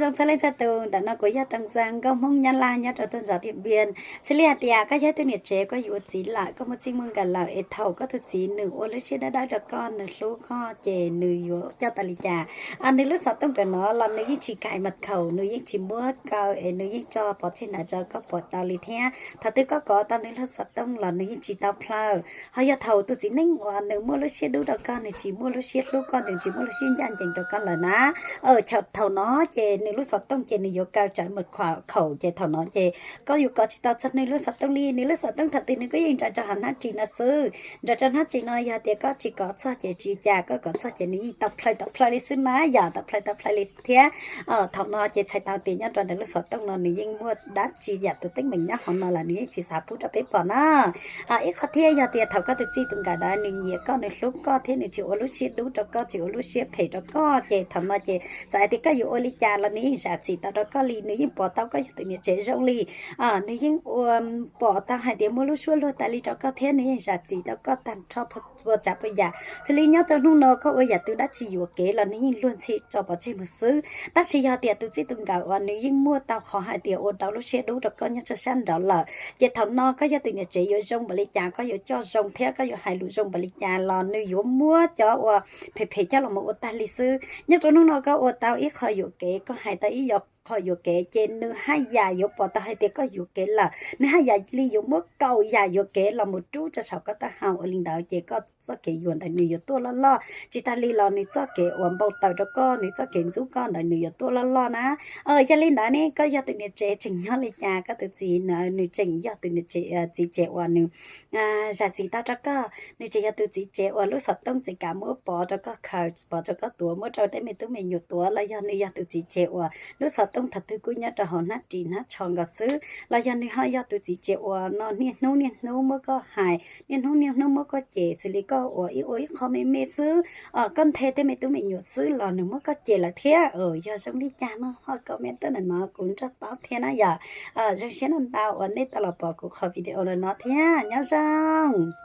Zoo txhua leej txhua tus, ntawm no kuv yog Tooj Xeeb, nkauj Hmoob Nyab Laj nyob rau tuaj zos Diaj Npiaj. Xws li hais tias koj yog ib tug niam tsev, koj yuav ua txiv lawm, koj muaj txij muaj nkawm lawm, es thaum koj tus txiv nws ua lub siab dawb dawb rau koj, nws hlub koj ces nws yuav coj tau li cas? Nws lub xov tooj ntawm no los nws yeej tsis kais mas khaum, nws yeej tsis muab kaw es nws yeej tso pov tseg ntawd rau koj pom tau li thiab. Thaum twg koj kov tau nws lub xov tooj los nws yeej tsis tau plhaw. Ho yog thaum tus txiv neej uas nws muaj lub siab dub rau koj, nws tsis muaj lub siab hlub koj, nws tsis muaj lub siab ncaj ncees rau koj lawm na, thaum no ces nws lub xov tooj ces nws yuav kaw tsawv mas khaum, ces thaum no ces koj yuav kov tsis tau txog nws lub xov tooj li. Nws lub xov tooj thaum twg nws kuj yeej nraim rau hauv hnab ris no xwb. Nraim rau hnab ris no, yog tias koj tsis kov txog ces tsis cas, koj kov txog ces nws yeej tau plhaw tau plhaw li xwb na, yam tau plhaw tau plhaw li thiab. Thaum no ces txhais tau tias nyob rau nws lub xov tooj no nws yeej muaj dab tsi yam tus teeb meem nyob hauv no lawm, nws yeej tsis xav pub rau peb pom na. Ib qho thiab, yog tias thaum koj tus txij tus nkawm ntawd nws nyiam koj, nws hlub koj thiab nws tsis ua lub siab dub rau koj, tsis ua lub siab phem rau koj, ces thaum no ces txawm hais tias koj yuav ua li cas los nws yeej zam txim tau rau koj li. Nws yeej pom tau koj yog tus niam tsev zoo li, nws yeej ua pom tau hais tias muaj lub suab luag tas li rau koj thiab nws yeej zam txim rau koj tag nrho puas tsav puas yam. Xws li nyob rau hnub no koj ua yam twg dab tsi yuam kev los nws yeej luag ntxhi tso pov tseg mus xwb. Tab sis yog tias tus txij tus nkawm uas nws yeej muaj tau qhov hais tias ua rau lub siab dub rau koj nyob rau sab nraud lawm, ces thaum no koj yog tus niam tsev yuav zoo npaum li cas, koj yuav coj zoo thiab koj yuav hais lus zoo npaum li cas los nws yuav muab cov uas phem phem coj los mus ua tag li xwb. Nyob rau hnub no koj ua tau ib qho yuam kev, koj hais tau ib qho yuam kev, ces nws haj yam yuav pom tau hais tias koj yuam kev lawm, nws haj yam li yuav muab kaum yam yuam kev los mus rub rau saum koj taub hau. Ua li ntawd ces koj txoj kev yuam ntawd nws yuav tuaj loj loj, tsis tas li los nws txoj kev uas npau taws rau koj, nws txoj kev ntxub koj ntawd nws yuav tuaj loj loj na. Yog li ntawd ne, koj yog tus niam tsev tseem nyob li cas, koj tus txiv na nws tseem yog tus niam tsev, txiv tsev uas nws zam txim tau rau koj, nws tseem yog tus txiv tsev uas lub xov tooj txawm kam muab pov rau koj khaws, pov rau koj tuav, muab rau tej me tub me nyuam tuav, los yog nws yog tus txiv tsev uas lub xov tooj thaum twg kuj nyob rau hauv hnab ris hnab tsho nkaus xwb, los yog nws ho yog tus txiv tsev uas no niaj hnub niaj hnub muab koj hais, niaj hnub niaj hnub muab koj cem, xws li koj ua ib ua ib qho me me xwb, koj nthe tej me tub me nyuam xwb los nws muab koj cem lawm thiab. Yog zoo li cas no ho comment tuaj ntawm no kuv nrog paub thiab na yom. Zoo siab ntau ntau uas nej tau los pom kuv qhov video no thiab, nyob zoo.